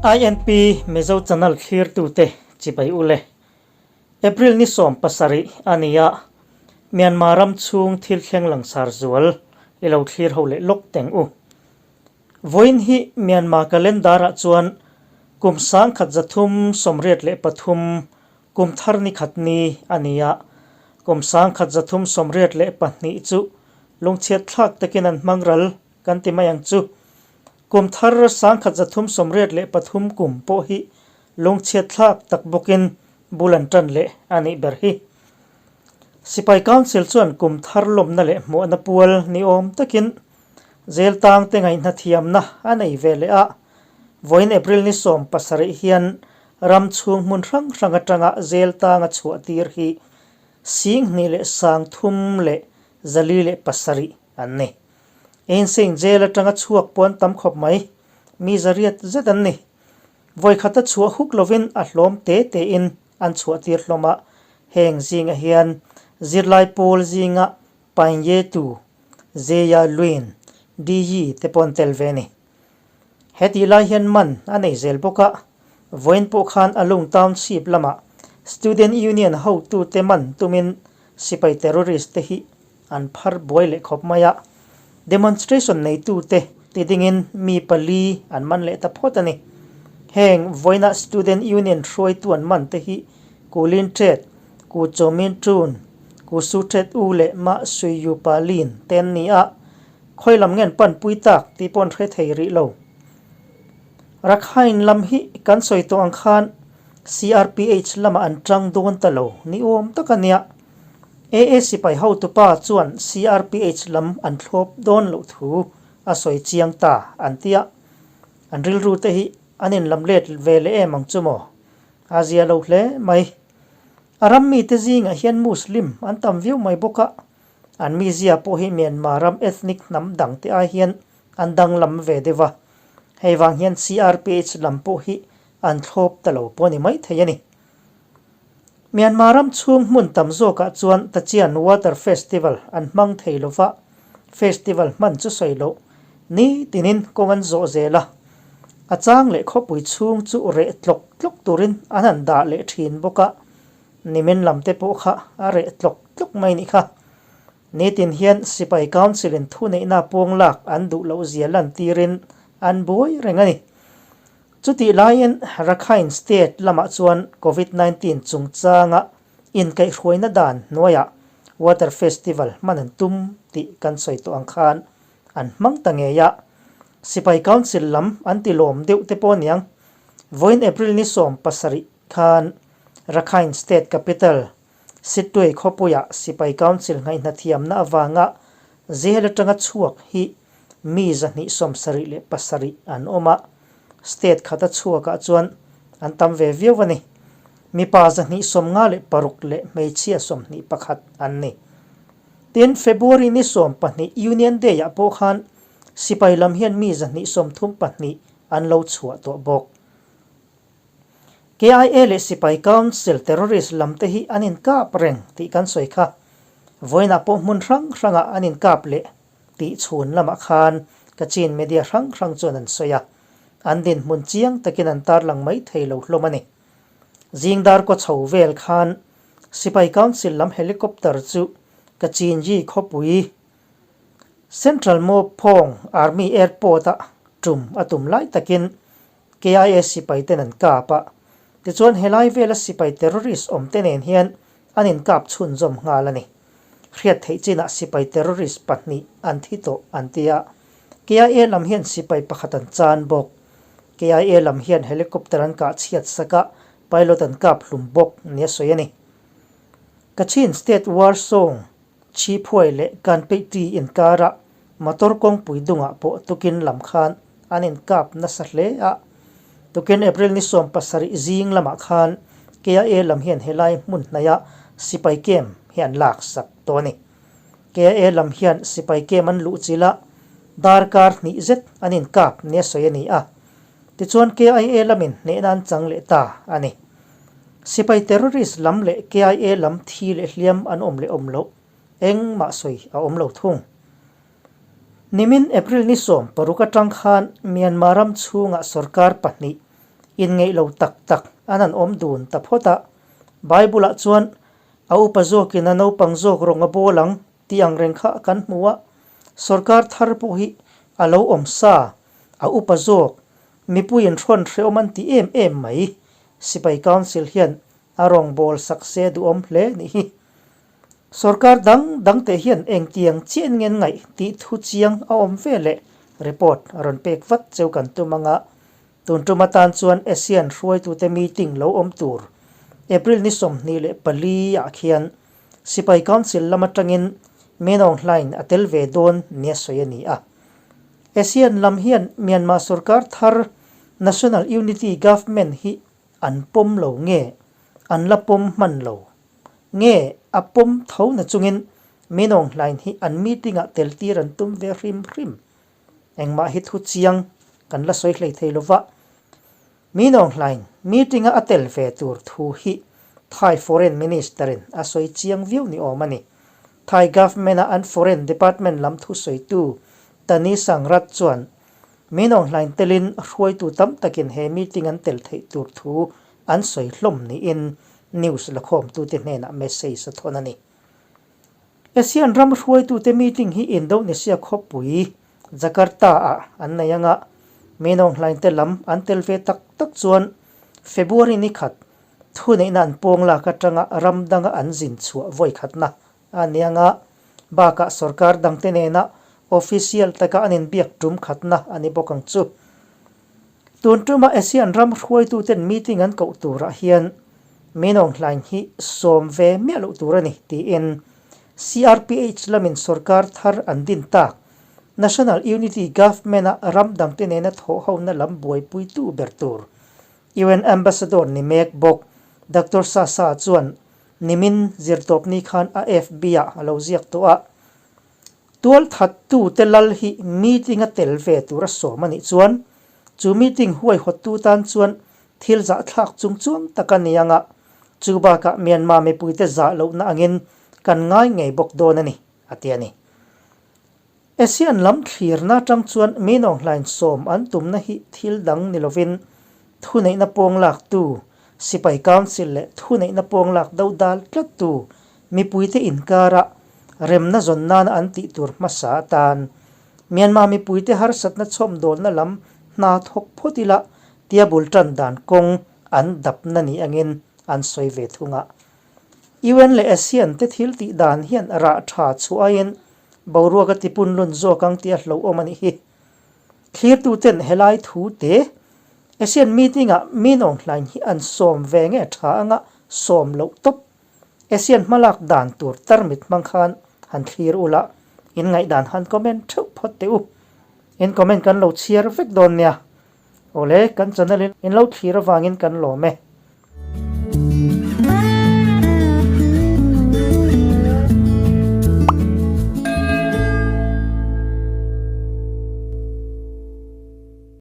INP Mizo Channel thlirtute chibai ule. April ni 70 a ni a, Myanmar ram chhung thil thleng langsar zual i lo thlir ho leh lawk teng u. Vawiin hi Myanmar calendar ah chuan kum 1383 kum thar ni khat ni a ni a, kum 1382 chu lungchhiat thlak takin an hmang ral kan ti mai ang chu. Kum thar 1383 kum pawh hi lungchhiat thlak tak bawkin bul an tan leh a nih ber hi. Sipai Council chuan kum thar lawmna leh hmuahna pual ni awm takin Zel tangte ngaihna thiamna a nei ve leh a, vawiin April ni 70 hian ram chhung hmun hrang hrang atanga zel tanga chhuah tir hi 24,407 an ni. Einstein jail atanga chhuak pawh an tam khawp mai, mi zariat zet an ni. Vawikhata chhuah huk lovin a hlawm te tein an chhuah tir hlawm a, heng zingah hian zirlai pawl zinga Paingyetu, Zeya Lwin, Diyi te pawh an tel ve a ni. He tih lai hian man a nei zel bawk a, vawiin pawh khan Alung Township lamah Student Union hotute man tumin sipai terrorist te hi an phar buai leh khawp mai a, demonstration neitute ti dingin mi pali an man leh ta phawt a ni. Heng vawiina Student Union hruaitu an man te hi Kulin Tet, Ku Chaw Min Tun, Ku Su Tet U leh Mah Sui Yu Pa Lin te an ni a, khawi lam nge an panpui tak tih pawh an hre thei rih lo. Rakhine lam hi kan sawi tawh ang khan CRPH lamah an tang dawn ta lo ni awm tak a nia. AA sipai hotupa chuan CRPH lam an thlawp dawn loh thu a sawi chiang ta an ti a, an rilru te hi an inlam let ve leh em ang chu maw? A zia lo hle mai. A ram mite zingah hian Muslim an tam viau mai bawk a, an mizia pawh hi Myanmar ram ethnic hnam dangte ai hian an danglam ve deuh a, hei vang hian CRPH lam pawh hi an thlawp ta lo pawh a ni maithei a ni. Myanmar ram chhung hmun tam zawkah chuan Tachian Water Festival an hmang thei lo va, festival hman chu sawi loh nitinin kawng an zawh zel a, a chang leh khawpui chhung chu reh tlawk tlawk turin an han dah leh thin bawk a, nimin lam te pawh kha a reh tlawk tlawk mai nih kha. Nitin hian Sipai Council in thuneihna pawng lak an duh loh zia lantirin an buai reng a ni. Chutih laiin Rakhine State lamah chuan Covid 19 chungchanga inkaihhruaina dan hnuaiah Water Festival hman an tum tih kan sawi tawh ang khan an hmang ta ngei a. Sipai Council lam an ti lawm deuh te pawh aniang. Vawiin April ni 70 khan Rakhine State Capital Sittwe khawpuiah Sipai Council ngaihna thiamna avanga zel atanga chhuak hi mi 277 an awm a, state khata chhuakah chuan an tam ve viau a ni. Mipa 256 leh hmeichhia 21 an ni. Tin, February ni 12 Union Day-ah pawh khan sipai lam hian mi 232 an lo chhuah tawh bawk. KIA leh Sipai Council terrorist lam te hi an inkap reng tih kan sawi kha. Vawiinah pawh hmun hrang hrangah an inkap leh tih chhun lamah khan Kachin media hrang hrang chuan an sawi a, an dinhmun chiang takin an tarlang mai thei lo hlawm a ni. Zingdar kaw chho vel khan Sipai Council lam helicopter chu Kachinji khawpui Central Mawphawng Army Airport-a tum a tum lai takin KIA sipai ten an kap a, tichuan helai vela sipai terrorist awm te nen hian an inkap chhunzawm nghal a ni. Hriat theih chinah sipai terrorist pahnih an thi tawh an ti a, KIA lam hian sipai pakhat an chan bawk. KIA lam hian helicopter an kah chhiat sak a, pilot an kap hlum bawk nia sawi a ni. Kachin State War Song Chhiphuai leh Kanpeihti inkara motor kawngpui dungah pawh tukin lam khan an inkap nasa hle a. Tukin April ni 70 zing lamah khan KIA lam hian helai hmun hnaia sipai camp hi an laksak tawh a ni. KIA lam hian sipai camp an luh chilh a, darkar hnih zet an inkap nia sawi a ni a. Tichuan KIA lamin hnehna an chang leh ta a ni. Sipai terrorist lam leh KIA lam thi leh hliam an awm leh awm loh engmah sawi a awm lo thung. Nimin April ni 60 atang khan Myanmar ram chhungah sorkar pahnih. Inngeih lo tak tak an han awm dun ta phawt a. Bible-ah chuan a upa zawkin a naupang zawk rawng a bawl ang tih ang reng kha kan hmu a. Sorkar thar pawh hi a lo awm sa, a upa zawk, mipuiin hrawn hrehawm an ti em em mai. Sipai Council hian a rawngbâwl sak se duhawm hle nih hi. Sorkar dang dangte hian engtiang chiah ngen ngaih tih thu chiang a awm ve leh report a rawn pek vat cheu kan tum anga tun tum atan chuan ASEAN hruaitute meeting lo awm tur April ni 24 ah khian Sipai Council lam atangin Min Aung Hlaing a tel ve dawn nia sawi a ni a. ASEAN lam hian Myanmar sorkar thar National Unity Government hi an pawm lo nge an la pawm hman lo? Nge a pawm tho na chungin Min Aung Hlaing hi an meeting ah tel tir an tum ve hrim hrim. Engmah hi thu chiang kan la sawi hlei thei lova. Min Aung Hlaing meeting a a tel ve tur thu hi Thai Foreign Minister in a sawi chiang viau ni awm a ni. Thai government a an Foreign Department lam thusawitu Tani Sangrat chuan Min Aung Hlaing telin hruaitu tam takin he meeting an tel theih tur thu an sawi hlawm niin news lakhawmtute hnenah message a thawn a ni. ASEAN ram hruaitute meeting hi Indonesia khawpui Jakarta-ah an nei anga Min Aung Hlaing te lam an tel ve tak tak chuan February ni khat thuneihna an pawng lak atanga ram danga an zin chhuah vawi khatna a ni anga bakah sorkar dangte nena official taka an inbiak tum khatna a ni bawk ang chu. Tun tuma ASEAN ram hruaituten meeting an koh turah hian Min Aung Hlaing hi sawm ve miah loh tur a ni tiin CRPH lamin sorkar thar an din tak National Unity Government-a ram dangte nena thawhhona lam buaipuitu ber tur UN Ambassador ni mek bawk Doctor Sasa chuan nimin zirtawpni khan a FB-ah a lo ziak tawh a. Tualthattute lal hi meeting a tel ve tur a sawm a nih chuan chu meeting huaihawttu tan chuan thil zahthlak chung chuang tak a ni ang a, chu bakah Myanmar mipuite zah lohna angin kan ngai ngei bawk dawn a ni, a ti a ni. ASEAN lam thlirna atang chuan Min Aung Hlaing sawm an tumna hi thil dang ni lovin thuneihna pawng laktu, sipai council leh thuneihna pawng lak do dal tlattu Mipuite inkara remna zawn nana an tih tur hmasa atan Myanmar mipuite harsatna chhawmdawlna lam hna thawk phawt ila tia bul tan dan kawng an dapna ni angin an sawi ve thung a. UN leh ASEAN te thil tih dan hian rah tha chhuah aiin boruak a tipun lun zawk ang tih a hlauhawm a nih hi. Thlirtuten helai thu te ASEAN meeting ah Min Aung Hlaing hi an sawm ve nge tha anga sawm loh tawp ASEAN hmalak dan tur tarmit hmang khan han thlir ula, in ngaihdan han comment theuh phawt teh u. In comment kan lo chhiar vek dawn nia. Awle, kan channel in lo thlir avangin kan lawm e.